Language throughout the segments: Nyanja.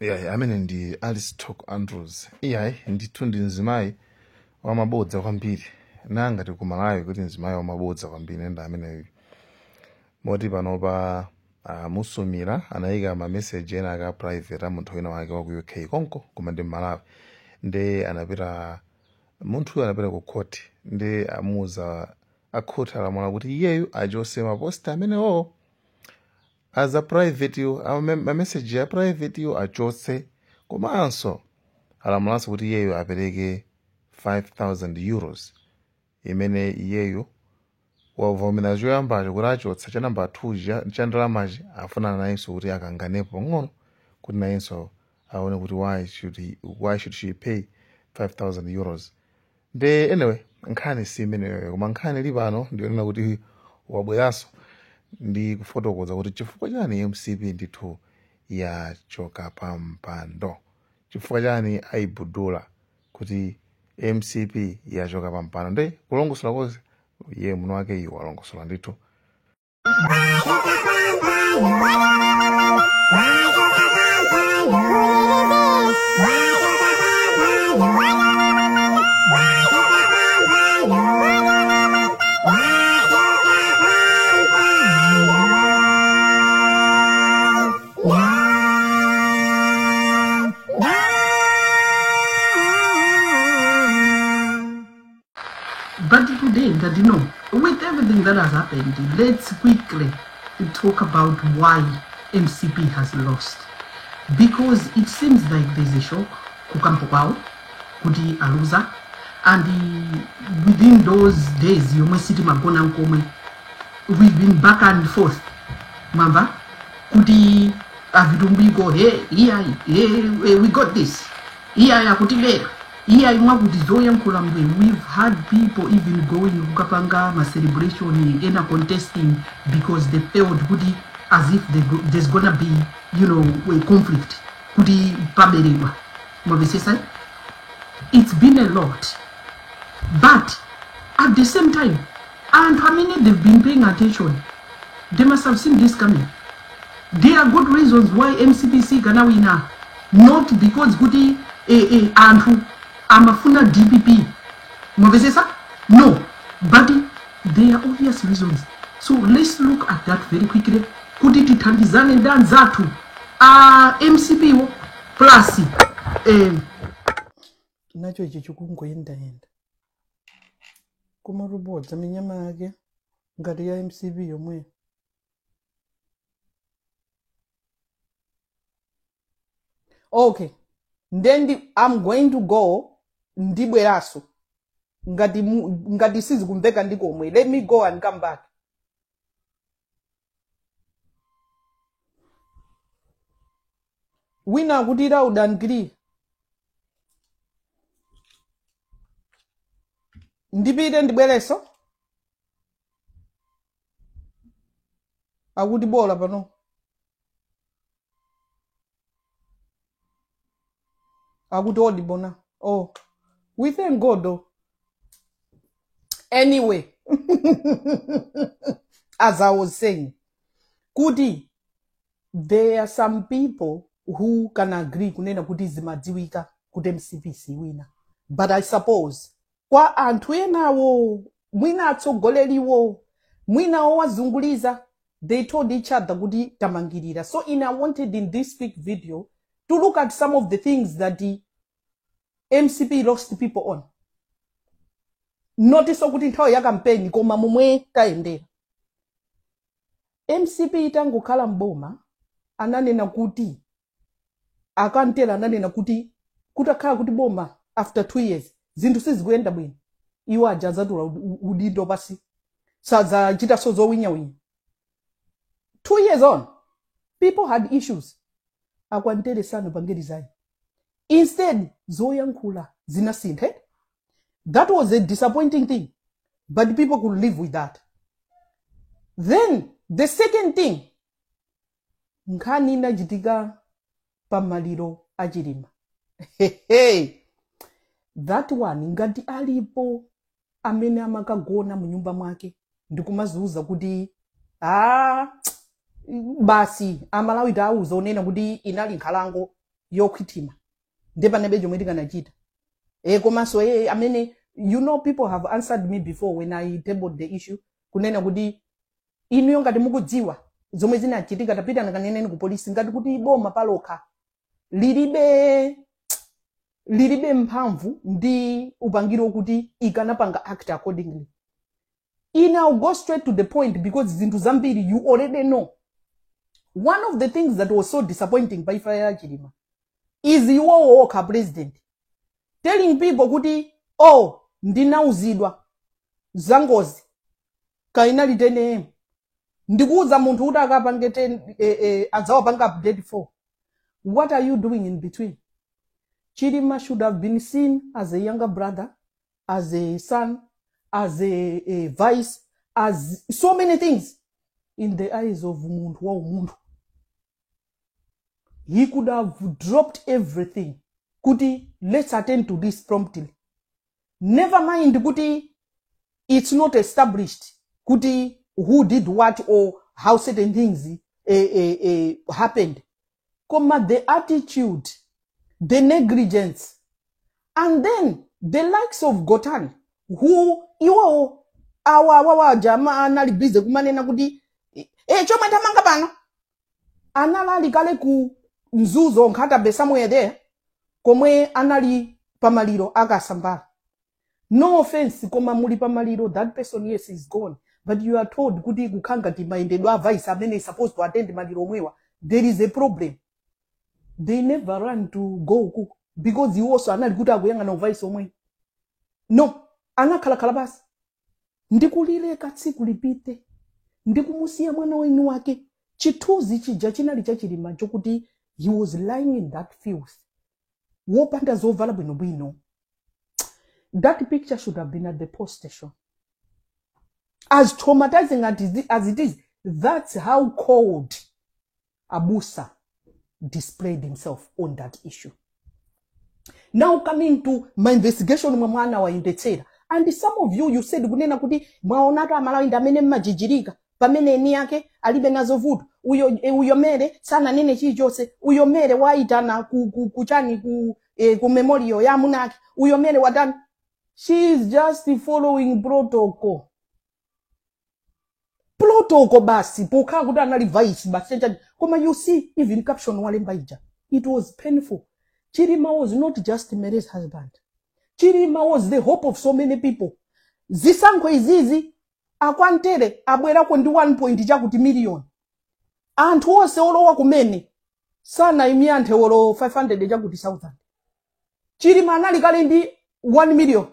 Iyayi, amene ndi Alice Talk Andrews. Iyayi, ndithu ndi mzimayi wamabodza kwambiri. Nangati ku Malawi kuti mzimayi wamabodza kwambiri ndi ameneyu. Moti panopa musumira anayika ma message ena aka private a munthu wina wake wa ku UK konko, koma ndi Malawi. Ndi anapita munthuyo, anapita ku court, ndi amuuza a court, alamula kuti iyeyu achose ma post amenewo as a private yo, ma message ya private yo achotse, komanso alamulanso kuti iyeyo apereke €5000 imene iyeyo wavomera choyambacho kuti achotsa. Cha namba 2 cha ndalamachi afuna nayenso kuti akanganepo pang'ono, kuti nayenso aone kuti why should she pay €5000. Nde anyway, nkhani si imeneyo, koma nkhani ili pano ndiyonena kuti wabweranso ndi kufotokoza kuti chifukwa chani MCP ndithu yachoka pa mpando, chifukwa chani ayibudula kuti MCP yachoka pa mpando. Nde kulongosola konse iye muno wake iwo alongosola ndithu. But today, that with everything that has happened, let's quickly talk about why MCP has lost. Because it seems like there's a shock, ku camp kwawo, kuti aluza, and within those days, yomwe sitimagona nkomwe, we've been back and forth. Mwamva? Kuti a Vitumbiko, hey, iya, hey, we got this. Iya, akutibera. Iya, mwakuti zoyankhula mbwe. We've had people even going kukapanga ma celebration, ena contesting because they felt kuti as if there's gonna be a conflict. Kuti paberedwa. Mwamvesesa? It's been a lot. But at the same time, anthu amene they've been paying attention, they must have seen this coming. There are good reasons why MCP sikanawina. Not because kuti anthu amafuna DPP. Mwamvesesa? No. But there are obvious reasons. So let's look at that very quickly. Kuti tithandizane ndi anzathu a MCP wo plus nacho ichi chikungoyendayenda kumarubodza minyama yake ngati ya MCP yomweyo. Okay, then I'm going to go, ndibweraso ngati ngati sizikumveka ndikomwe. Let me go and come back. Wina akuti loud and clear. Ndipite ndibwereso, akuti bola pano, akuti audible. Oh, we thank God though. Anyway, as I was saying, kuti there are some people who can agree kunena kuti zimadziwika kuti MCP siwina, but I suppose kwa anthu enawo, mwina atsogoleriwo, mwina owazunguliza, they told each other kuti tamangirira. So in I wanted in this quick video to look at some of the things that the MCP lost people on, not so kuti nthawi ya kampeni, koma momwe tayendera. MCP itangokhala mboma, ananena kuti akantera, ananena kuti kutakhala kuti boma after 2 years zinthu sizikuyenda bwino, iwo aja adzatula udindo pasi, sadzachitanso zowinyawinya. 2 years on, people had issues. Akwantere sanapange resign. Instead, zoyankhula zinasintha. That was a disappointing thing, but people could live with that. Then the second thing, nkhani inachitika pamaliro achilima. Hey, that one, ngati alipo amene amakagona mu nyumba mwake ndikumaziuza kuti, ah, basi, Amalawi tauza onena kuti inali nkhalango. Yokhwitima ndiye panebe chomwe tikanachita. Komanso amene, people have answered me before when I tabled the issue, kunena kuti inuyo ngati mukudziwa zomwe zinachitika, tapita kaneneni ku polisi, ngati kuti boma palokha lilibe mphamvu ndi upangiri wokuti ikanapanga act accordingly. Ine, I'll go straight to the point because zinthu zambiri you already know. One of the things that was so disappointing pa imfa ya Chilima is iwowo okha president telling people kuti, "Oh, ndinauzidwa za ngozi kainali 10 a.m." Ndikuuza munthu kuti akapange 10, adzawapanga update 4. What are you doing in between? Chilima should have been seen as a younger brother, as a son, as a vice, as so many things in the eyes of munthu wa umunthu. He could have dropped everything kuti, "Let's attend to this promptly." Never mind kuti it's not established kuti who did what or how certain things happened, koma the attitude, the negligence, and then the likes of Gotani, who iwowo awa awawaja anali busy kumanena kuti chomwe tamanga pano, analali kale ku Mzuzu, Nkhata Bay, somewhere there, komwe anali pamaliro akasambala. No offense, koma muli pamaliro, that person, yes, is gone, but you are told kuti kukhala ngati mayendedwe a vice amene is supposed to attend maliro omwewa, there is a problem. They never run to go kuko because iwonso anali kuti akuyang'ana uvice omwe. No, anakhalakhala basi ndikulileka tsiku lipite, ndikumusiya mwana wenu wake. Chithunzi chija chinali chaChilima chokuti he was lying in that filth, wopanda zovala bwinobwino. That picture should have been at the post station. As traumatizing as it is, that's how cold Abusa displayed himself on that issue. Now coming to my investigation, mwe mwana wayendetsera, and some of you, you said kunena kuti mwaonatu Amalawi ndi amene mmajijirika pamene eni yake alibe nazo vuto. Uyo uyo mere sananene chilichonse, uyo mere waitana ku chani, ku memorial ya amuna ake, uyo mere watani. She is just following protocol, protocol basi, pokhala kuti anali vice basi chanchani. Koma you see, even caption walemba ija, it was painful. Chilima was not just Mary's husband. Chilima was the hope of so many people. Zisankho izizi akwantere abwerako ndi 1 point chakuti million. Anthu onse olowa kumene sanayimye anthu olo 500 chakuti 1000. Chilima anali kale ndi 1 million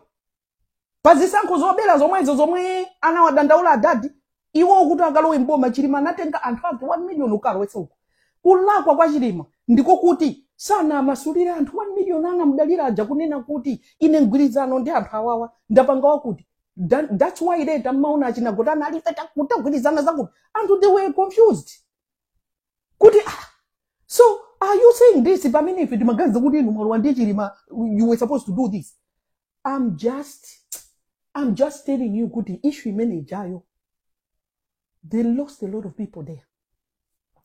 pa zisankho zobera zomwezo zomwe anawadandaula adadi iwo kuti akalowe mboma. Chilima anatenga anthu ake 1 million ukalowetsa uko. Kulakwa kwa Chilima ndiko kuti sanamasulire anthu 1 million anamudalira aja, kunena kuti ine mgwirizano ndi anthu awawa ndapanga wakuti. That's why later mmaona achina Gotani alife kutagwirizana zakuti anthu they were confused kuti, "Ah, so are you saying this pamene ife timaganiza kuti inu mwalowa ndi Chilima, you were supposed to do this?" I'm just telling you kuti issue imene ijayo, they lost a lot of people there,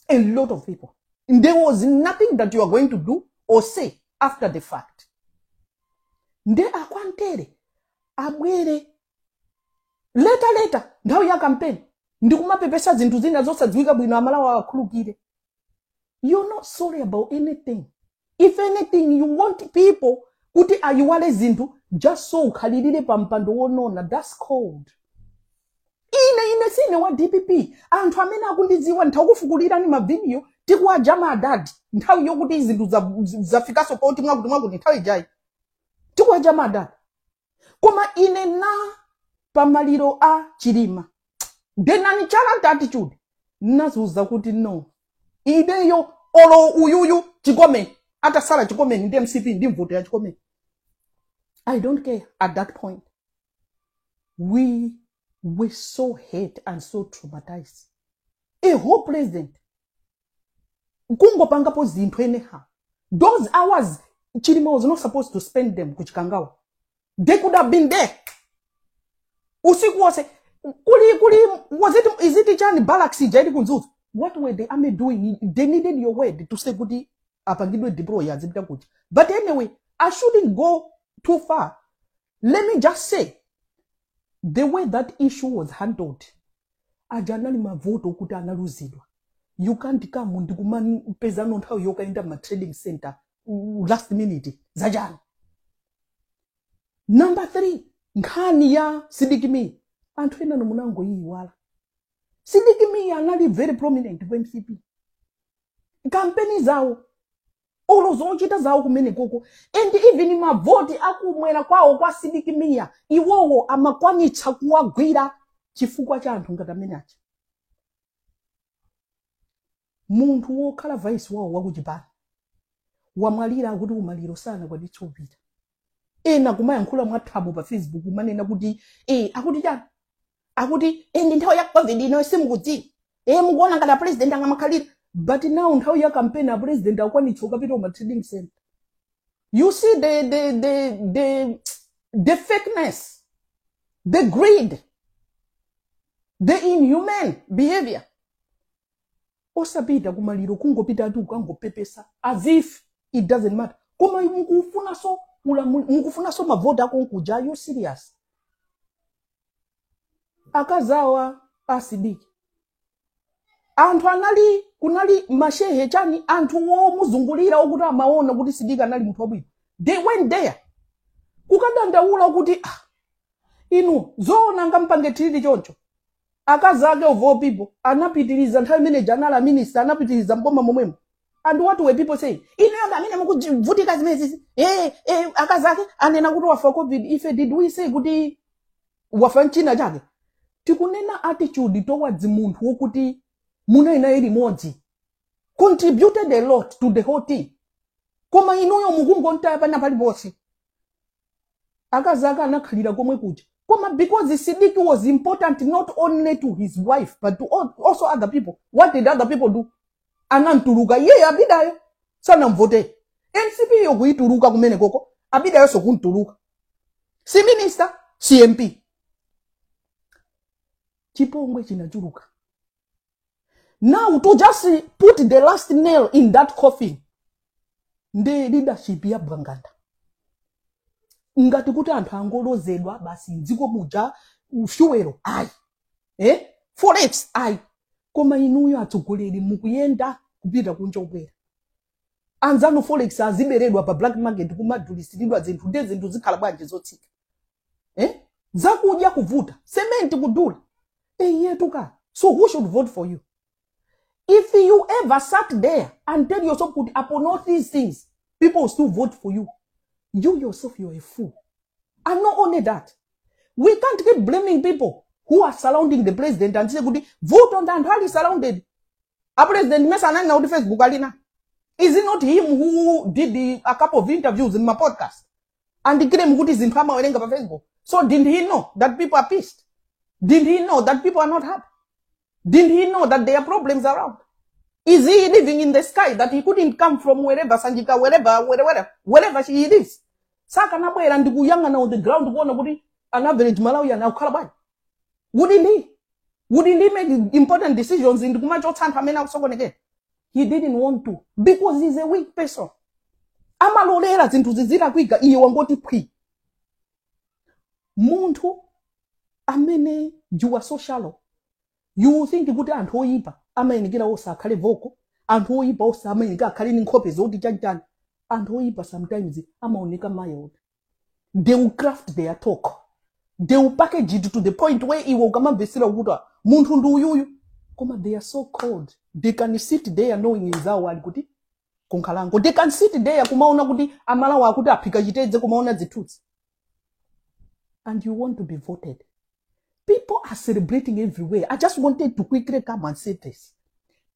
a lot of people. There was nothing that you are going to do or say after the fact. Nde akwantere abwere later later nthawi ya campaign ndikumapepesa zinthu zina zosadziwika bwino, Amalawi akhululukire. You're not sorry about anything. If anything, you want people kuti ayiwale zinthu just so ukhalirire pa mpando wonona. That's cold. Ine sine wa DPP. Anthu amene akundidziwa, nthakufukulirani mavidiyo tikuwajama adadi nthawi yokuti zinthu zafikanso poti mwakuti mwakuti, nthawi ijayi tikuwajama adadi. Koma ine na pamaliro a Chilima, the nonchalant attitude, nazuza kuti no, ineyo olo uyuyu Chikomeni atasala Chikomeni ndi MCP ndi mvuto ya Chikomeni, I don't care. At that point we were so hurt and so traumatized. A whole president kungopangapo zinthu anyhow. Those hours Chilima was not supposed to spend them kuChikangawa. They could have been there usiku wonse. Kuli was it, is it chani, barracks ija ili kuMzuzu. What were the army doing? They needed your word to say kuti Apangidwe deploy, azipita kuja. But anyway, I shouldn't go too far. Let me just say, the way that issue was handled, aja anali mavoto okuti analuzidwa. You can't come ndikumapezano nthawi yokaenda ma trading center last minute, zachani? Number three, nkhani ya Sidik Mia. Anthu ena munangoyiyiwala. Sidik Mia anali very prominent ku MCP, kampeni zawo, olo zochita zawo kumene koko, and even mavoti akumwera kwawo kwa Sidik Mia, iwowo amakwanitsa kuwagwira chifukwa cha anthu ngati amene aja. Munthu wokhala vice wawo wakuchipani wamwalira, akuti umaliro sanakwanitse kupita. Ena kumayankhula mwathamo pa Facebook, kumanena kuti akuti chani, akuti ndi nthawi ya COVID ino, simukudziwa, mukuona ngati a president angamakhalira. But now nthawi ya campaign, a president akwanitsa ukapita kuma trading center. You see the fakeness, the greed, the inhuman behavior. Osapita kumaliro, kungopita ati ukangopepesa as if it doesn't matter, koma mukufunaso mukufunaso mavoti akonkuja. Are you serious? Akazawa a Sidik, anthu anali kunali mashehe chani, anthu womuzungulira okuti amaona kuti Sidik anali munthu wabwino, they went there kukadandaula kuti, "Ah, inu zoona ngampange treat choncho?" Akazi ake, of all people, anapitiriza nthawi imene anali minister, anapitiriza mboma momwemo. And what were people saying? "Inuyo amene mukuvutika zimenezi." Akazi ake anena kuti wafa COVID. Ife did we say kuti wafa mchina chake? Tikunena attitude towards munthu wokuti munali naye limodzi, contributed a lot to the whole thing, koma inuyo mukungontaya pana paliponse. Akazi ake anakhalira komwe kuja, koma because Sidiki was important not only to his wife but to also other people, what did other people do? Anamtuluka iyeyo. Abidayo sanamvotere. MCP yo kuituluka kumene koko, abidayo sokuntuluka, si minister, si MP. Chipongwe chinachuluka. Now, to just put the last nail in that coffin, ndi leadership ya Bwanganda. Ngati kuti anthu angolozedwa basi, mdziko muja fuel ayi, forex ayi, koma inuyo atsogoleri mukuyenda kupita kunja, kubwera anzanu forex aziberedwa pa black market, kumadulisiridwa zinthu, ndiye zinthu zikhala bwanji zotsika? Zakudya kuvuta, cement kudula, eyetuka. So who should vote for you? If you ever sat there and tell yourself kuti upon all these things people will still vote for you, you yourself, you're a fool. And not only that, we can't keep blaming people who are surrounding the president and say kuti vote on anthu ali surrounded a president. Mesa ananena kuti Facebook alina? Is it not him who did a couple of interviews in my podcast and claim kuti zinthu amawerenga pa Facebook? So didn't he know that people are pissed? Didn't he know that people are not happy? Didn't he know that there are problems around? Is he living in the sky that he couldn't come from wherever, Sanjika, wherever, wherever, wherever she lives? Sakanabwera ndikuyang'ana on the ground kuona kuti an average Malawian akukhala bwanji? Wouldn't he? Wouldn't he make important decisions ndikumachotsa anthu amene akusokonekera? He didn't want to because he's a weak person. Amalolera zinthu zizilakwika, iye wangoti phwi. Munthu amene you are so shallow, you think kuti anthu oyipa amayenekera onse akhale vocal, anthu oyipa onse amayenekera akhale ndi nkhope zoti chanchani. Anthu oyipa sometimes amaoneka mild. They will craft their talk, they will package it to the point where iwe ukamamvesera kuti, "Ah, munthu ndi uyuyu," koma they are so cold. They can sit there knowing nzawo ali kuti kunkhalango. They can sit there kumaona kuti Amalawi akuti aphika chitedze, kumaona zithunzi, and you want to be voted. People are celebrating everywhere. I just wanted to quickly come and say this.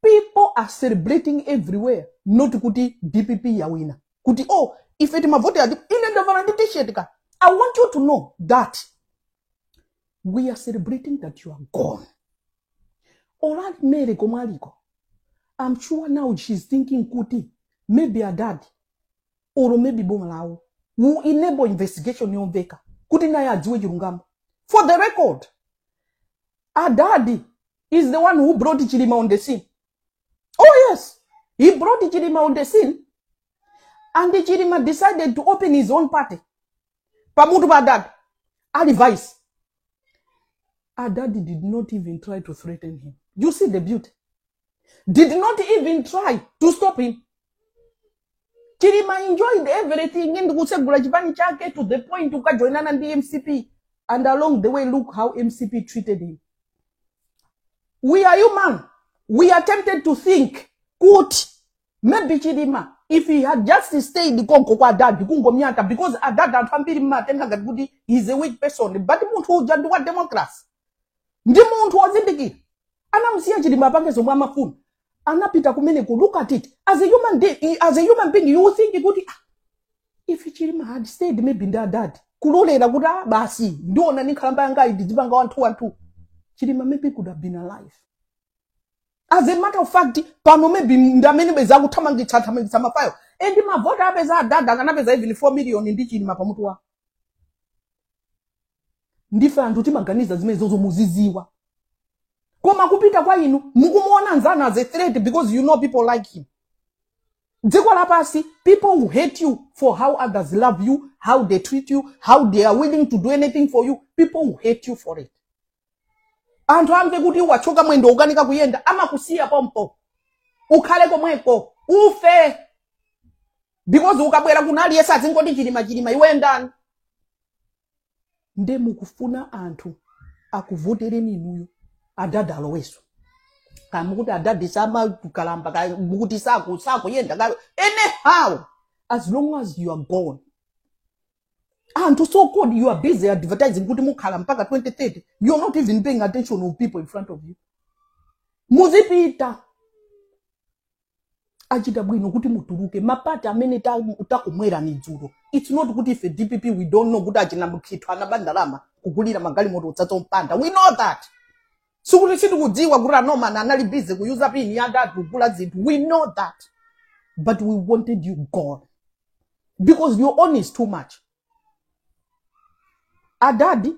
People are celebrating everywhere, not kuti DPP yawina, kuti, "Oh, ife timavote ati." Ine ndavala ndi T-shirt ka. I want you to know that we are celebrating that you are gone. Olali Mary komwe aliko, I'm sure now she's thinking kuti maybe adad or maybe boma lawo will enable investigation yomveka kuti naye adziwe chilungamo. For the record, adadi is the one who brought Chilima on the scene. Oh yes, he brought Chilima on the scene. And Chilima decided to open his own party pamutu pa adadi ali vice. Adadi did not even try to threaten him. You see the beauty? Did not even try to stop him. Chilima enjoyed everything ndi kusegula chipani chake to the point ukajoinana ndi MCP, and along the way, look how MCP treated him. We are human. We are tempted to think kuti maybe Chilima, if he had just stayed konko kwa adadi kungomyata, because adadi anthu ambiri mmatenga ngati kuti he's a weak person, but munthu uja ndi wa democracy, ndi munthu wozindikira. Anamusiya Chilima apange zomwe amafuna, anapita kumeneko. Look at it. As a human being, you think kuti, ah, if Chilima had stayed maybe ndi adadi kulolera kuti, ah, basi, ndiona ni nkhalamba yangayi, ndizipanga wanthu wanthu, Chilima maybe could have been alive. As a matter of fact, pano maybe ndi amene beza akuthamangitsa thamangitsa mafayo and mavota apeza adadi akanapeza even 4 million ndi Chilima pamutu wawo. Ndife anthu timaganiza zimene zozo, muziziwa. Koma kupita kwa inu mukumuona nzanu as a threat because you know people like him. Dziko lapasi, people who hate you for how others love you, how they treat you, how they are willing to do anything for you. People who hate you for it. Anthu amve kuti wachoka mwendo ukanika kuyenda, amakusiya pompo, ukhale komweko ufe, because ukabwera kuno aliyense azingoti Chilima, Chilima, iwe ndani? Nde mukufuna anthu akuvotereni inuyo adadi aloweso, kamukuti adadi samakalamba, mukuti sakuyenda, anyhow, as long as you are gone, anthu so called you are busy advertising kuti mukhala mpaka 2030. You're not even paying attention of people in front of you. Muzipita, achita bwino kuti mutuluke mapati amene takumwerani dzulo. It's not kuti ife DPP we don't know kuti achina Mukhitho anaba ndalama kugulira magalimoto utsatsa mpanda. We know that. Sikuti sitikudziwa kuti anomana anali busy kuyuza pini ya dad kugula zinthu. We know that, but we wanted you gone because your own is too much. Adadi,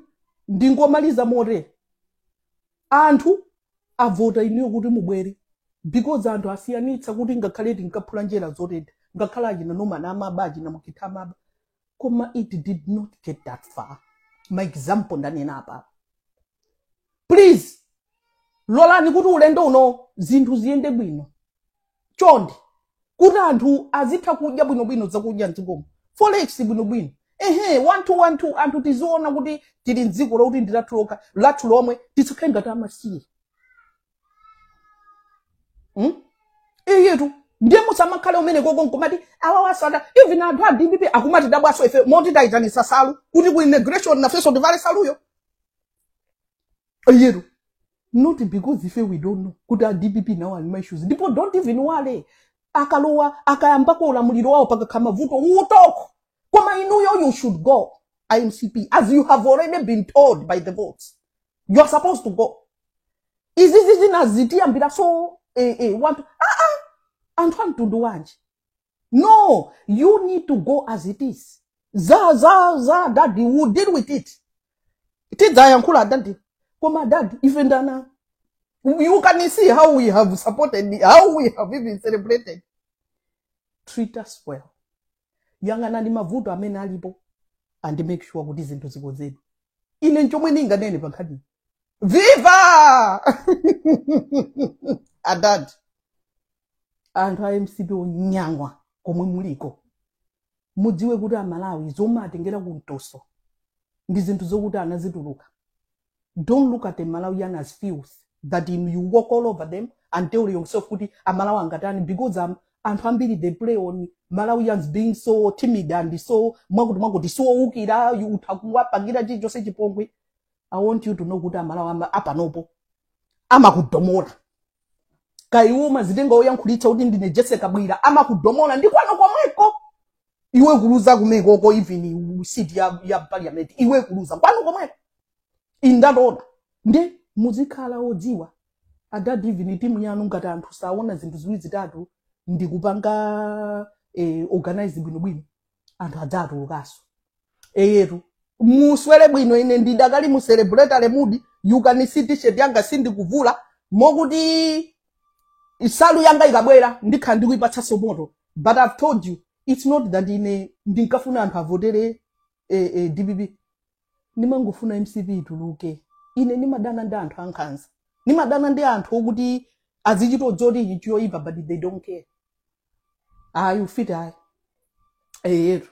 ndingomaliza motere: anthu avota inuyo kuti mubwere because anthu asiyanitsa kuti ngakhale tinkaphula njera zotentha, ngakhale achina Nomana amaba, achina Mukhitho amaba, koma it did not get that far. My example ndanena apa. Please, lolani kuti ulendo uno zinthu ziyende bwino chonde, kuti anthu azitha kudya bwinobwino zakudya mdzikomo, forex bwinobwino, ehe, 1 2 1 2, anthu tiziona kuti tili mdziko lokuti ndi lathu lokha, lathu lomwe, tisakhale ngati amasiye, Iyetu ndiye musamakhale umene koko nkumati awa wasada. Even anthu a DPP akumati dabwaso ife moti tayitanisa salu kuti ku inauguration nafenso tivale saluyo. Iyetu, not because ife we don't know kuti a DPP nawo ali ma issues. Ndipo don't even worry, akalowa, akayambako ulamuliro wawo, pakakhala mavuto utoko. Koma inuyo, you should go. IMCP, as you have already been told by the votes, you are supposed to go. Izizi zinazitiyambira so wantu, ah, ah, anthu a mtundu wanji? No, you need to go as it is. Za daddy will deal with it. Tidzayankhula daddy. Koma daddy, ife ndana, you can see how we have supported, how we have even celebrated. Treat us well. Yang'anani mavuto amene alipo and make sure kuti zinthu zikonzedwe. Ine nchomwe ndinganene pa nkhani. Viva adad! Anthu a MCP onyang'wa komwe muliko, mudziwe kuti Amalawi zomwe atengera kumtoso ndi zinthu zokuti anazituluka. Don't look at the Malawian as filth that you walk all over them and tell yourself kuti Amalawi angatani, because anthu ambiri, they play on Malawians being so timid and so mwakuti mwakuti siwowukira, utha kuwapangira chilichonse chipongwe. I want you to know kuti Amalawi apanopo amakudomola. Kaiwo mazitenga oyankhulitsa kuti ndine Jesse Kabwira, amakudomola ndi kwano komweko. Iwe kuluza kumekoko, even seat ya parliament iwe kuluza kwano komweko, indatoda. Ndi muzikhala odziwa adadi, even timu yanu, ngati anthu saona zinthu ziwiri zitatu ndikupanga organize bwinobwino, anthu adzatulukaso. Eyetu, muswere bwino. Ine ndidakali mu celebratory mood. You can see T-shirt yanga sindikuvula, mokuti isalu yanga ikabwera ndikhala ndikuipatsanso moto. But I've told you, It's not that ine ndinkafuna anthu avotere DPP. Ndimangofuna MCP ituluke. Ine ndimadana ndi anthu ankhanza, ndimadana ndi anthu okuti azichita dzoti ichi choyipa, but they don't care. Ayi, ufiti ayi, eyetu.